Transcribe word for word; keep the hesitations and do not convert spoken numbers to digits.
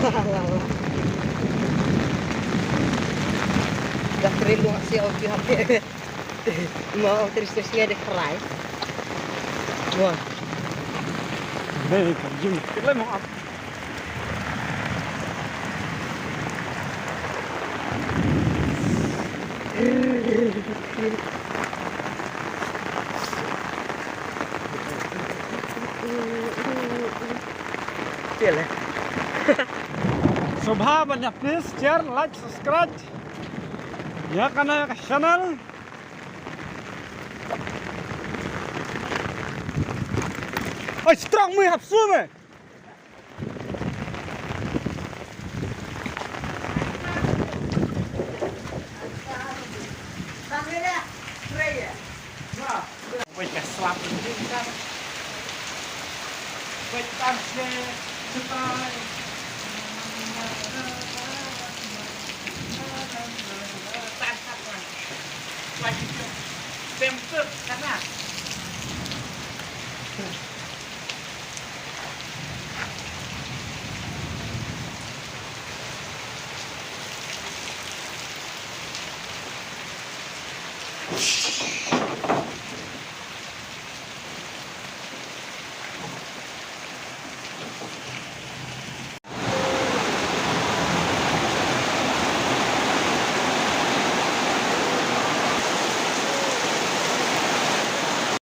Dah kering dong si au ki hati. Mau terus terus ngai deh kerai. Wah. Dei ka jing. Kita mau ap. Tiel eh. Sngewbha ban ïa please share, like, subscribe ïa kane ka channel. Oi, strong mui hap su me. Wait, ka slap ni kan. Wait, kan se setai. Tan kat kan. Wait, itu. Tem tu kan.